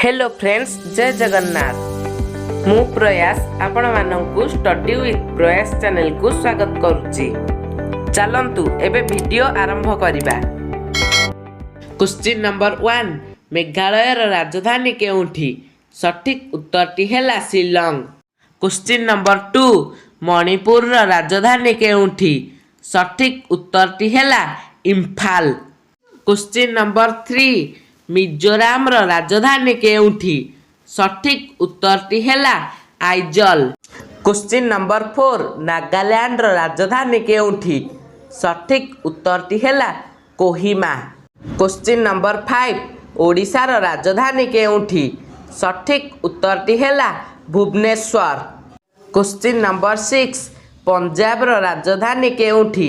Hello friends, ଜୟ ଜଗନ୍ନାଥ। ମୁଁ ପ୍ରୟାସ ଆପଣମାନଙ୍କୁ ଷ୍ଟଡି ୱିଥ୍ ପ୍ରୟାସ ଚ୍ୟାନେଲକୁ ସ୍ୱାଗତ କରୁଛି। ଚାଲନ୍ତୁ, ଏବେ ଭିଡ଼ିଓ ଆରମ୍ଭ କରିବା। କ୍ୱେଶ୍ଚିନ୍ ନମ୍ବର 1, ମେଘାଳୟର ରାଜଧାନୀ କେଉଁଠି? ସଠିକ୍ ଉତ୍ତରଟି ହେଲା ଶିଲଂ। କ୍ୱେଶ୍ଚିନ୍ ନମ୍ବର 2, ମଣିପୁରର ରାଜଧାନୀ କେଉଁଠି? ସଠିକ୍ ଉତ୍ତରଟି ହେଲା ଇମ୍ଫାଲ। କ୍ୱେଶ୍ଚିନ୍ ନମ୍ବର 3, ମିଜୋରାମର ରାଜଧାନୀ କେଉଁଠି? ସଠିକ୍ ଉତ୍ତରଟି ହେଲା ଆଇଜଲ। କ୍ୱେଶ୍ଚିନ୍ ନମ୍ବର 4, ନାଗାଲ୍ୟାଣ୍ଡର ରାଜଧାନୀ କେଉଁଠି? ସଠିକ୍ ଉତ୍ତରଟି ହେଲା କୋହିମା। କ୍ୱେଶ୍ଚିନ୍ ନମ୍ବର 5, ଓଡ଼ିଶାର ରାଜଧାନୀ କେଉଁଠି? ସଠିକ୍ ଉତ୍ତରଟି ହେଲା ଭୁବନେଶ୍ୱର। କ୍ୱେଶ୍ଚିନ୍ ନମ୍ବର 6, ପଞ୍ଜାବର ରାଜଧାନୀ କେଉଁଠି?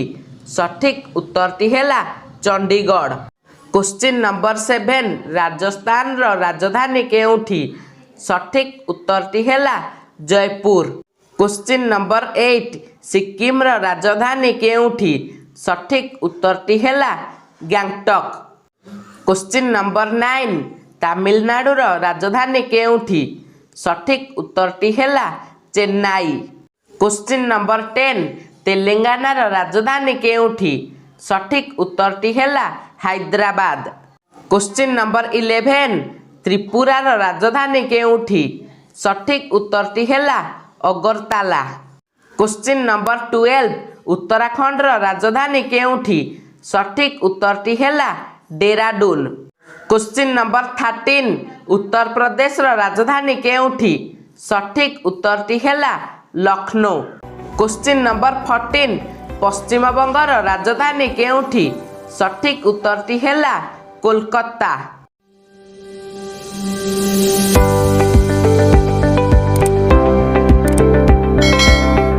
ସଠିକ୍ ଉତ୍ତରଟି ହେଲା ଚଣ୍ଡିଗଡ଼। କ୍ୱେଶ୍ଚିନ୍ ନମ୍ବର 7, ରାଜସ୍ଥାନର ରାଜଧାନୀ କେଉଁଠି? ସଠିକ୍ ଉତ୍ତରଟି ହେଲା ଜୟପୁର। କ୍ୱେଶ୍ଚିନ୍ ନମ୍ବର 8, ସିକ୍କିମର ରାଜଧାନୀ କେଉଁଠି? ସଠିକ୍ ଉତ୍ତରଟି ହେଲା ଗ୍ୟାଙ୍ଗଟକ୍। କ୍ୱେଶ୍ଚିନ୍ ନମ୍ବର 9, ତାମିଲନାଡୁର ରାଜଧାନୀ କେଉଁଠି? ସଠିକ୍ ଉତ୍ତରଟି ହେଲା ଚେନ୍ନାଇ। କ୍ୱେଶ୍ଚିନ୍ ନମ୍ବର 10, ତେଲେଙ୍ଗାନାର ରାଜଧାନୀ କେଉଁଠି? ସଠିକ୍ ଉତ୍ତରଟି ହେଲା ହାଇଦ୍ରାବାଦ। କ୍ୱେଶ୍ଚିନ୍ ନମ୍ବର 11, ତ୍ରିପୁରାର ରାଜଧାନୀ କେଉଁଠି? ସଠିକ୍ ଉତ୍ତରଟି ହେଲା ଅଗରତାଲା। କ୍ୱେଶ୍ଚିନ୍ ନମ୍ବର 12, ଉତ୍ତରାଖଣ୍ଡର ରାଜଧାନୀ କେଉଁଠି? ସଠିକ୍ ଉତ୍ତରଟି ହେଲା ଡେରାଡୁନ। କ୍ୱେଶ୍ଚିନ୍ ନମ୍ବର 13, ଉତ୍ତରପ୍ରଦେଶର ରାଜଧାନୀ କେଉଁଠି? ସଠିକ୍ ଉତ୍ତରଟି ହେଲା ଲକ୍ଷ୍ନୌ। କ୍ୱେଶ୍ଚିନ୍ ନମ୍ବର 14, ପଶ୍ଚିମବଙ୍ଗର ରାଜଧାନୀ କେଉଁଠି? ସଠିକ୍ ଉତ୍ତରଟି ହେଲା କୋଲକାତା।